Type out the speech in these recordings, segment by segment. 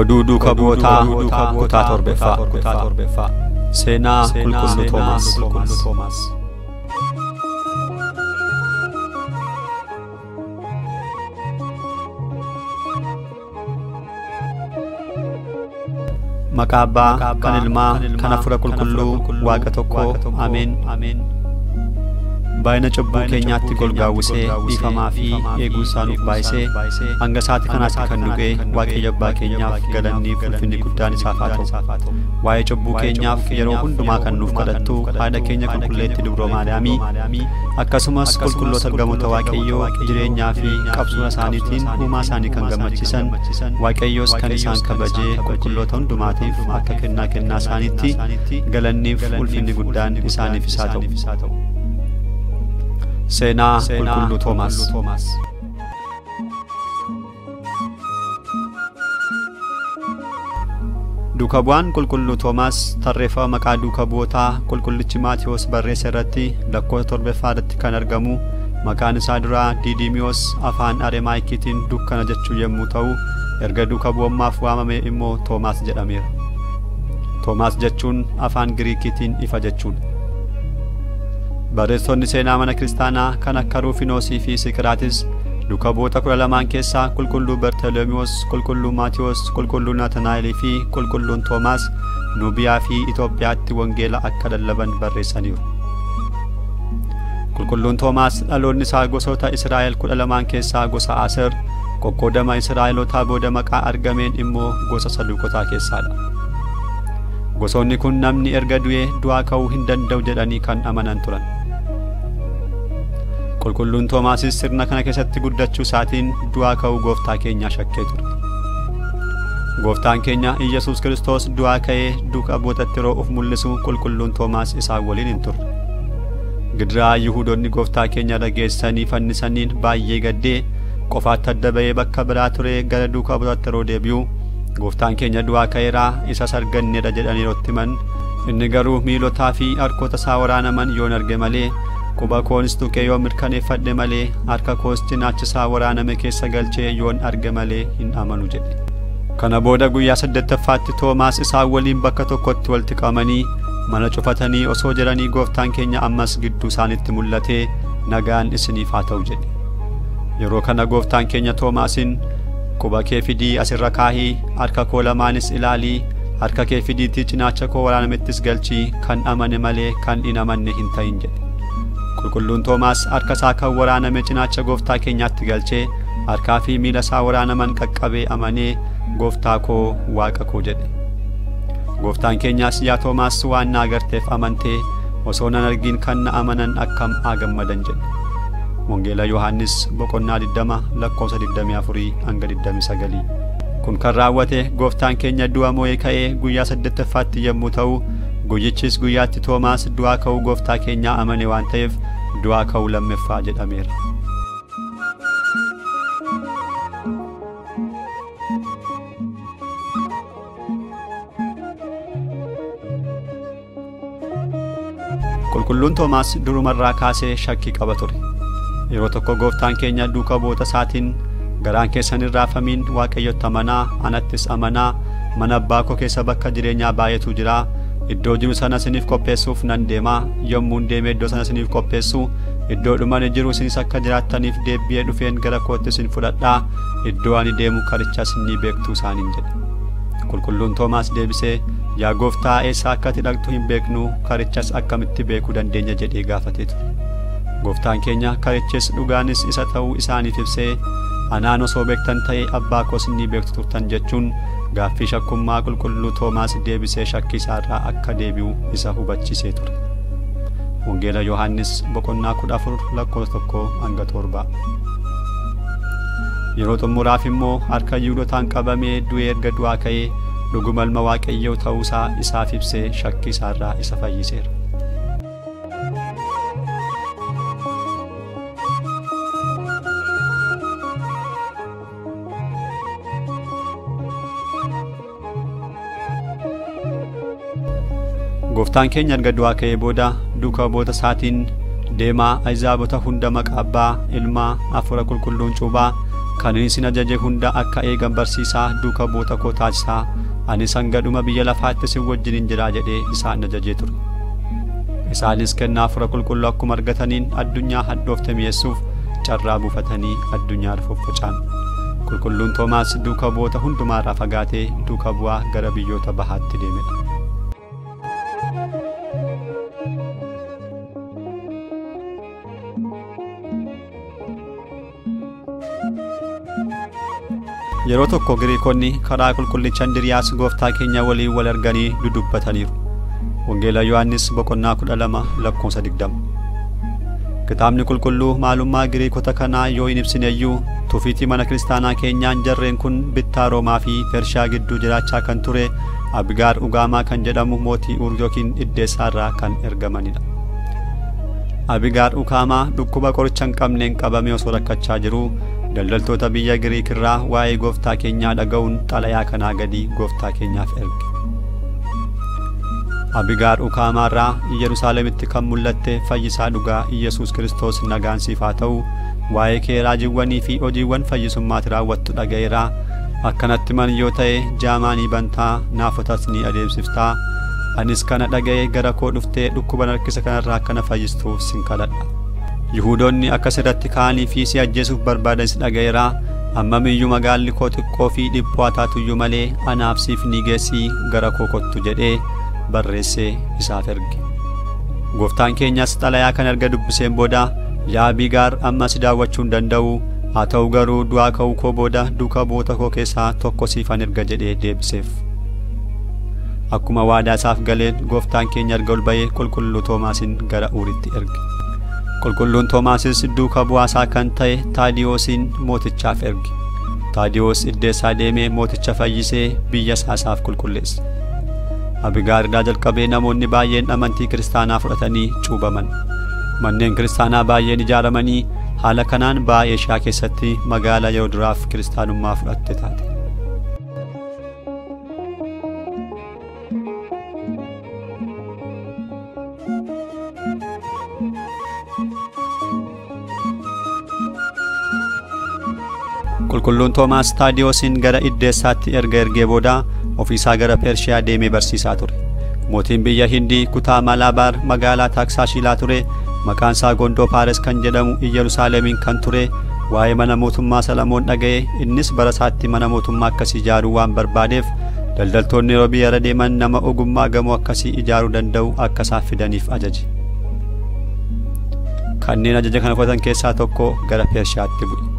Oduu duuka bu'ootaa kutaa torbaffaa Seenaa Qulqulluu Toomaas. Maqaa Abbaa kan Ilmaa kan Hafuura Qulqulluu Waaqa tokko Ameen. Baay'ina cubbuu keenyaatti golgaawwisee dhiifamaa fi eegumsaa nuuf baay'isee hanga sa'aatii kanaatti kan nu ga'e Waaqayyo Abbaa keenyaaf galanni fi ulfinni guddaan isaaf haa ta'u. Waa'ee cubbuu keenyaaf yeroo hundumaa kan nuuf kadhattu haadha keenya qulqulleettii Dubroo Maariyaamii akkasumas qulqulloota ergamoota Waaqayyoo jireenyaa fi qabsuura isaaniitiin uumaa isaanii kan gammachiisan Waaqayyoos kan isaan kabajee qulqulloota hundumaatiif akka kennaa kennaa isaaniitti galanniif ulfinni guddaan isaaniif isaa ta'u. Seenaa Qulqulluu Toomaas. Duuka bu'aan Qulqulluu Toomaas tarreeffama maqaa duuka bu'ootaa Qulqullichi Maatiyoos barreesse irratti lakkoofsa torbaffaa irratti kan argamu maqaan isaa duraa Diidimiyoos afaan Aramaayikiitiin dukkana jechuu yommuu ta'u erga duuka bu'ummaaf waamame immoo Toomaas jedhameera. Toomaas jechuun afaan Giriikiitiin ifa jechuudha. Barreessonni seenaa mana kiristaanaa kan akka Ruufinoosii fi Siqiraatis duuka bu'oota 12 keessaa Qulqulluu Bartolomiyoos, Qulqulluu Maatiyoos, Qulqulluu Naatanaa'elii fi Qulqulluun Toomaas Nuubiyaa fi Itoophiyaatti wangeela akka lallaban barreessaniiru. Qulqulluun Toomaas dhaloonni isaa gosoota Israa'el 12 keessaa gosa Aseer, qoqqoodama Israa'elotaa booda maqaa argameen immoo gosa Saduuqotaa keessaadha. Gosoonni kun namni erga du'ee du'aa ka'uu hin danda'u jedhanii kan amanan turan. Qulqulluun Toomaasis sirna kana keessatti guddachuu isaatiin du'aa ka'uu gooftaa keenyaa shakkee ture. Gooftaan keenya Iyyasuus Kiristoos du'aa ka'ee duuka bu'ootatti yeroo of mul'isu Qulqulluun Toomaas isaan waliin hin turre. Gidiraa Yihuudoonni gooftaa keenya dhageessanii fannisaniin baay'ee gaddee qofaatti adda ba'ee bakka biraa ture gara duuka bu'ootatti yeroo deebi'u gooftaan keenya du'aa ka'eeraa isas arganneedha jedhanii yeroo himan inni garuu miilotaa fi harkoota isaa waraanaman yoon arge malee quba koonis tuqee yoo mirkaneeffadhe malee harka koos cinaacha isaa waraaname keessa galchee yoon arge malee hin amanu jedhe. Kana booda guyyaa 8ffaatti Toomaas isaan waliin bakka tokkotti walitti qabamanii mana cufatanii osoo jiranii gooftaan keenya ammas gidduu isaanitti mul'atee nagaan isiniif haa ta'u jedhe. Yeroo kana gooftaan keenya Toomaasiin quba kee fidii asirra kaahii harka koo lamaanis ilaalii harka kee fidiitii cinaacha koo waraanamettis galchii kan amane malee kan hin amanne hin ta'in jedhe. Qulqulluun Toomaas harka isaa kan waraaname cinaacha gooftaa keenyaatti galchee harkaa fi miila isaa waraanaman qaqqabee amanee gooftaa koo Waaqa koo jedhe. Gooftaan keenyaas yaa Toomaas waan na agarteef amantee osoo nan argin kan na amanan akkam haa gammadan jedhe. Wangeela Yohaannis boqonnaa 20 lakkoofsa 24 hanga 29. Kun kan raawwate gooftaan keenya du'a moo'ee ka'ee guyyaa 8ffaatti yommuu ta'u guyyichis guyyaatti Toomaas du'aa ka'uu gooftaa keenyaa amane waan ta'eef du'aa ka'uu lammaffaa jedhameera. Qulqulluun Toomaas durumarraa kaasee shakkii qaba ture. Yeroo tokko gooftaan keenya duuka bu'oota isaatiin garaan keessan hin raafamiin Waaqayyotti amanaa anattis amanaa mana abbaa koo keessa bakka jireenyaa baay'eetu jira. Iddoo jiru sana isiniif qopheessuuf nan deema yommuun deemee iddoo sana isiniif qopheessu iddoo dhumani jiru isinis akka jiraattaniif deebi'ee dhufeen gara kootti isin fudhadhaa iddoo ani deemu karichas ni beektu isaaniin jedhe. Qulqulluun Toomaas deebisee yaa gooftaa eessa akka ati dhaqxu hin beeknu karichas akkamitti beekuu dandeenya jedhee gaafatee ture. Gooftaan keenya karichis dhugaanis isa ta'uu isaaniif ibsee anaan osoo beektan ta'e abbaa koos ni beektu turtan jechuun gaaffii shakkummaa Qulqulluu Toomaas deebisee shakkii isaarraa akka deebi'u isa hubachiisee ture. Wangeela Yohaannis boqonnaa 14 lakkoofsa 1 hanga 7. Yeroo xumuraaf immoo harka Yihuudootaan qabamee du'ee erga du'aa ka'ee dhuguma ilma Waaqayyoo ta'uusaa isaaf ibsee shakkii isaarraa isa fayyiseera. Gooftaan keenya erga du'aa ka'ee booda duuka bu'oota isaatiin deemaa ahizaabota hunda maqaa Abbaa, Ilmaa, Hafuura Qulqulluun cuuphaa, kan inni isin ajaje hunda akka eegan barsiisaa duuka bu'oota koo taasisaa, anis hanga dhuma biyya lafaatti isin wajjinin jira jedhee isaan ajajee ture. Isaanis kennaa Hafuura Qulqulluu akkuma argataniin addunyaa hadhoofte mi'eessuuf carraa buufatanii addunyaa irra faffaca'an. Qulqulluun Toomaas duuka bu'oota hundumaarraa fagaatee duuka bu'aa gara biyyoota bahaatti deemedha. Yeroo tokko Giriikonni karaa qulqullicha Indiriyaas gooftaa keenya waliin wal arganii dudubbataniiru. Wangeela Yohaannis boqonnaa 12 lakkoofsa 20. Kitaabni qulqulluu maalummaa Giriikota kanaa yoo hin ibsineyyuu tufiitii mana kiristaanaa keenyaan jarreen kun bittaa Roomaa fi Pershiyaa gidduu jiraachaa kan ture Abigaar Ugaamaa kan jedhamu mootii Uur yookiin Iddeessaa irraa kan ergamanidha. Abigaar Ugaamaa dhukkuba qoricha hin qabneen qabamee osoo rakkachaa jiruu daldaltoota biyya Giriik irraa waa'ee gooftaa keenyaa dhaga'uun xalayaa kanaa gadi gooftaa keenyaaf erge. Abigaar Ukaamaa irraa Yerusaalemitti kan mul'atte fayyisaa dhugaa Iyyasuus Kiristoos nagaan siif haa ta'u, waa'ee kee raajiiwwanii fi hojiiwwan fayyisummaati raawwattu dhaga'eera. Akkanatti man yoo ta'e jaamaa ni bantaa, naafotas ni adeemsiftaa. Anis kana dhaga'ee gara koo dhuftee dhukkuba harkisa kanarraa akkana fayyistuuf sin kadhadha. Yihuudoonni akkas irratti ka'anii fi si ajjeesuuf barbaadanis dhaga'eera. Ammamiyyuu magaalli koo xiqqoo fi dhiphoo haa taatuyyuu malee anaaf siif ni geessii gara koo kottu jedhee barreessee isaaf erge. Gooftaan keenyas xalayaa kana erga dubbiseen booda yaa Abigaar amma si daawwachuu hin danda'u, haa ta'u garuu du'aa ka'uu koo booda duuka bu'oota koo keessaa tokko siifan erga jedhee deebiseef. Akkuma waadaa isaaf galeen gooftaan keenya erga ol ba'ee qulqulluu Toomaasin gara Uuritti erge. Qulqulluun Toomaasis duuka bu'aasaa kan ta'e Taadiyoosiin mootichaaf erge. Taadiyoos iddeessaa deemee mooticha fayyisee biyya isaa isaaf qulqulleesse. Abigaar irraa jalqabee namoonni baay'een amantii kiristaanaa fudhatanii cuubaman. Manneen kiristaanaa baay'een ijaaramanii haala kanaan ba'a Eeshiyaa keessatti magaalaa yeroo duraaf kiristaanummaa fudhatte taate. Qulqulluun Toomaas Taadiyoosiin gara Iddeessaatti erga ergee booda ofiisaa gara Pershiyaa deemee barsiisaa ture. Mootiin biyya Hindii kutaa Malaabaar magaalaa Taaksaashilaa ture, maqaan isaa Gondoo Paares kan jedhamu Iyyerusaalemiin kan ture, waa'ee mana mootummaa Salamoon dhaga'e. Innis bara isaatti mana mootummaa akkasii ijaaruu waan barbaadeef daldaltoonni yeroo biyya irra deeman nama ogummaa gamoo akkasii ijaaruu danda'u akka isaaf fidaniif ajaje. Kanneen ajaja kana fudhatan keessaa tokko gara Pershiyaatti bu'e.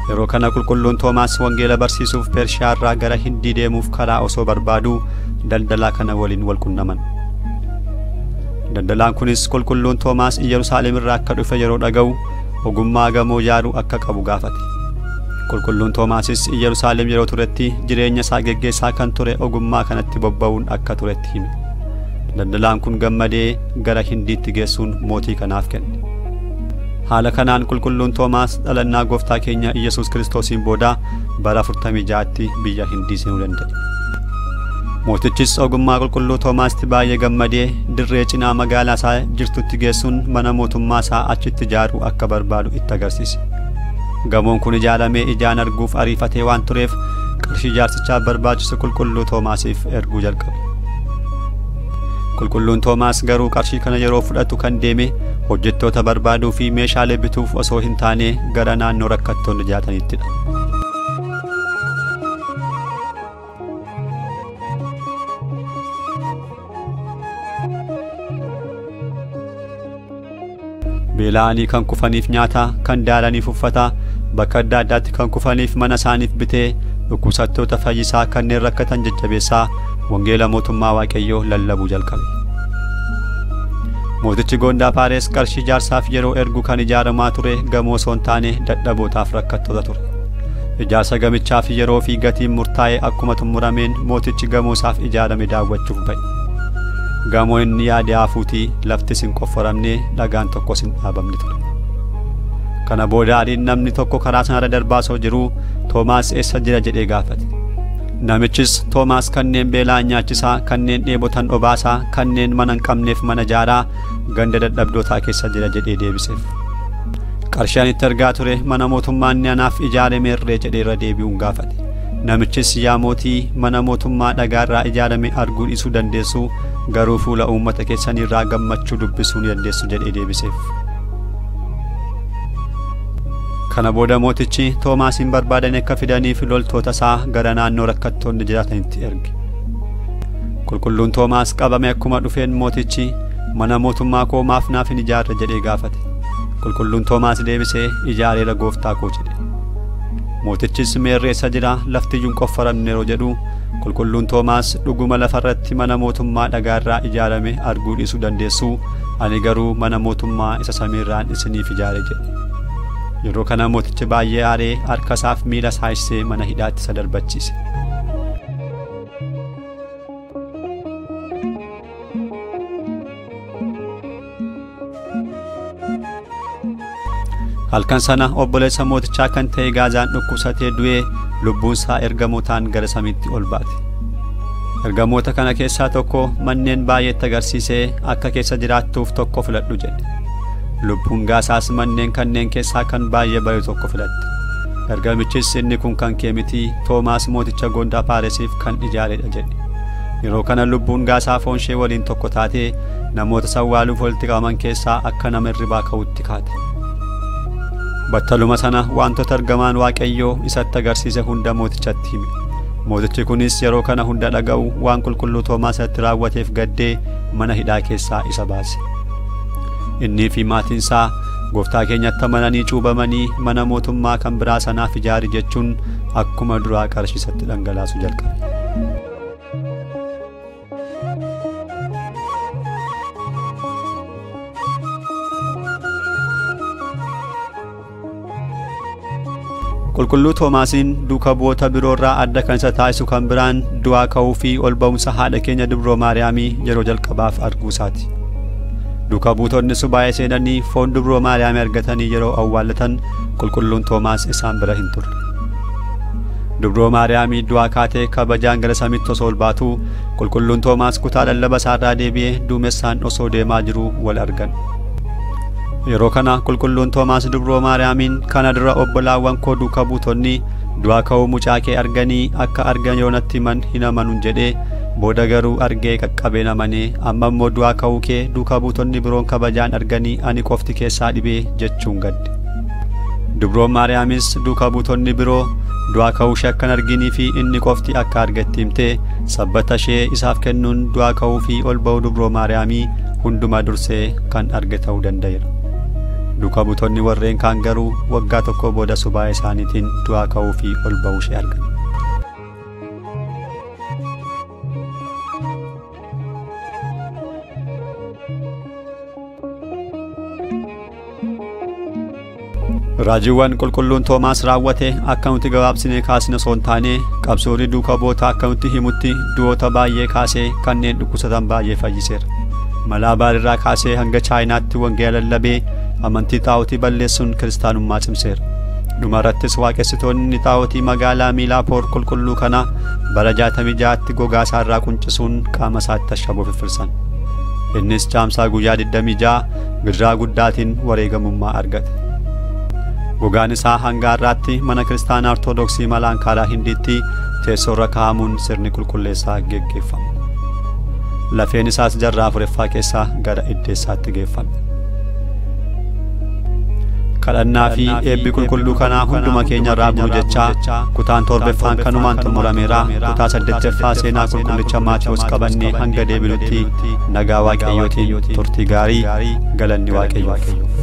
Yeroo kana qulqulluun Toomaas wangeela barsiisuuf Pershiyaa irraa gara Hindii deemuuf karaa osoo barbaaduu daldalaa kana waliin wal qunnaman. Daldalaan kunis qulqulluun Toomaas Iyyerusaalem irraa akka dhufe yeroo dhaga'u ogummaa gamoo ijaaruu akka qabu gaafate. Qulqulluun Toomaasis Iyyerusaalem yeroo turetti jireenya isaa geggeessaa kan ture ogummaa kanatti bobba'uun akka turetti hime. Daldalaan kun gammadee gara Hindiitti geessuun mootii kanaaf kenne. Haala kanaan qulqulluun Toomaas dhalannaa gooftaa keenya Iyyasuus Kiristoosiin booda bara 46tti biyya Hindii seenuu danda'e. Mootichis ogummaa qulqulluu Toomaasitti baay'ee gammadee dirree cinaa magaalaa isaa jirtutti geessuun mana mootummaa isaa achitti ijaaruu akka barbaadu itti agarsiise. Gamoon kun ijaaramee ijaan arguuf ariifatee waan tureef qarshii ijaarsichaaf barbaachisu qulqulluu Toomaasiif erguu jalqabe. Qulqulluun Toomaas garuu qarshii kana yeroo fudhatu kan deeme hojjettoota barbaaduu fi meeshaalee bituuf osoo hin taane gara naannoo rakkattoonni jiraatanittidha. Beela'anii kan kufaniif nyaata, kan daaraniif uffata, bakka adda addaatti kan kufaniif mana isaaniif bitee dhukkubsattoota fayyisaa kanneen rakkatan jajjabeessaa wangeela mootummaa Waaqayyoo lallabuu jalqabe. Mootichi Gondaa Paares qarshii ijaarsaaf yeroo ergu kan ijaaramaa ture gamoo osoo hin taane dadhabootaaf rakkattoota ture. Ijaarsa gamichaaf yeroo fi gatiin murtaa'e akkuma xumurameen mootichi gamoo isaaf ijaarame daawwachuuf ba'e. Gamoo inni yaade hafuutii laftis hin qofforamne dhagaan tokkos hin dhaabamne ture. Kana booda adiin namni tokko karaa sanarra darbaa osoo jiruu Toomaas eessa jira jedhee gaafate. Namichis Toomaas kanneen beela'an nyaachisaa, kanneen dheebotan obaasaa, kanneen mana hin qabneef mana ijaaraa, ganda dadhabdootaa keessa jira jedhee deebiseef. Qarshii ani itti argaa ture mana mootummaa inni anaaf ijaare meerree jedhee irra deebi'uun gaafate. Namichis yaa mootii, mana mootummaa dhagaarraa ijaarame arguu dhiisuu dandeessu, garuu fuula uummata keessaniirraa gammachuu dubbisuu ni dandeessu jedhee deebiseef. Kana booda mootichi Toomaasin barbaadan akka fidaniif loltoota isaa gara naannoo rakkattoonni jiraatanitti erge. Qulqulluun Toomaas qabame akkuma dhufeen mootichi mana mootummaa koo maaf naaf hin ijaarre jedhee gaafate. Qulqulluun Toomaas deebisee ijaareera gooftaa koo jedhe. Mootichis meerre eessa jira, lafti iyyuu hin qoffaramne yeroo jedhu qulqulluun Toomaas dhuguma lafarratti mana mootummaa dhagaarraa ijaarame arguu dhiisuu dandeessu, ani garuu mana mootummaa isa samiirraan isiniif ijaare jedhe. Yeroo kana mootichi baay'ee aaree harka isaaf miila isaa hiisee mana hidhaatti isa darbachiise. Halkan sana obboleessa mootichaa kan ta'e Gaazaan dhukkubsatee du'ee lubbuun isaa ergamootaan gara samiitti ol baate. Ergamoota kana keessaa tokko manneen baay'eetti agarsiisee akka keessa jiraattuuf tokko filadhu jedhe. Lubbuun Gaasaas manneen kanneen keessaa kan baay'ee bareedu tokko filatte. Ergamichis inni kun kan kee miti, Toomaas mooticha Gondaa Paarisiif kan ijaaredha jedhe. Yeroo kana lubbuun Gaasaa foon ishee waliin tokko taatee namoota sawwaaluuf walitti qabaman keessaa akka nama hirribaa ka'utti kaate. Battaluma sana wantoota ergamaan Waaqayyoo isatti agarsiise hunda mootichatti hime. Mootichi kunis yeroo kana hunda dhaga'u waan qulqulluu Toomaas irratti raawwateef gaddee mana hidhaa keessaa isa baase. Innii fi maatiin isaa gooftaa keenyatti amananii cuubamanii mana mootummaa kan biraa sanaaf ijaari jechuun akkuma duraa qarshii isatti dhangalaasuu jalqabe. Qulqulluu Toomaasiin duuka bu'oota biroorraa adda kan isa taasisu kan biraan du'aa ka'uu fi ol ba'umsa haadha keenya Dubroo Maariyaamii yeroo jalqabaaf arguu isaati. Duuka buutonni subaa'ee seenanii foon Dubroo Maariyaamii argatanii yeroo awwaallatan qulqulluun Toomaas isaan bira hin turre. Dubroo Maariyaamii du'aa kaatee kabajaan gara samiitti osoo ol baatu qulqulluun Toomaas kutaa lallaba isaarraa deebi'ee duumessaan osoo deemaa jiruu wal argan. Yeroo kana qulqulluun Toomaas Dubroo Maariyaamiin kana dura obbolaawwan koo duuka buutonni du'aa ka'uu mucaa kee arganii akka argan yoo natti himan hin amanuun jedhee booda garuu argee qaqqabeen amanee amma immoo du'aa ka'uu kee duuka buutonni biroon kabajaan arganii ani qofti keessaa dhibee jechuun gadde. Dubroon Maariyaamis duuka buutonni biroo du'aa ka'uu ishee akkan arginii fi inni qofti akka argatti himtee sabbata ishee isaaf kennuun du'aa ka'uu fi ol ba'uu Dubroo Maariyaamii hunduma dursee kan arge ta'uu danda'eera. Duuka buutonni warreen kaan garuu waggaa tokko booda subaa isaaniitiin du'aa ka'uu fi ol ba'uu ishee argan. Raajiiwwan qulqulluun Toomaas raawwate akka nuti gabaabsinee kaasne osoo hin taane qabsoorri duuka bu'ootaa akka nuti himutti du'oota baay'ee kaasee kanneen dhukkubsatan baay'ee fayyiseera. Malaabaar irraa kaasee hanga Chaayinaatti wangeela lallabee amantii xaa'otii balleessuun kiristaanummaa cimseera. Dhumarrattis waaqessitoonni xaa'otii magaalaa Miilaapoor qulqulluu kana bara 66tti gogaa isaarraa quncisuun qaama isaatti ashaboo firfirsan. Innis caamsaa guyyaa 26 gidiraa guddaatiin wareegamummaa argate. Gogaan isaa hanga har'aatti mana kiristaanaa Ortodoksii Malaankaaraa Hindiitti teessoorra kaa'amuun sirni qulqulleessaa geggeeffama. Lafeen isaas jarraa afuraffaa keessaa gara iddeessaatti geeffame. Kadhannaa fi eebbi qulqulluu kanaa hunduma keenya irraa bulu jechaa kutaan torbaffaan kanumaan xumurameera. Kutaa saddeettaffaa seenaa qulqullicha Maatewos qabannee hanga deebinutti nagaa Waaqayyootiin turtii gaarii, galanni Waaqayyoof.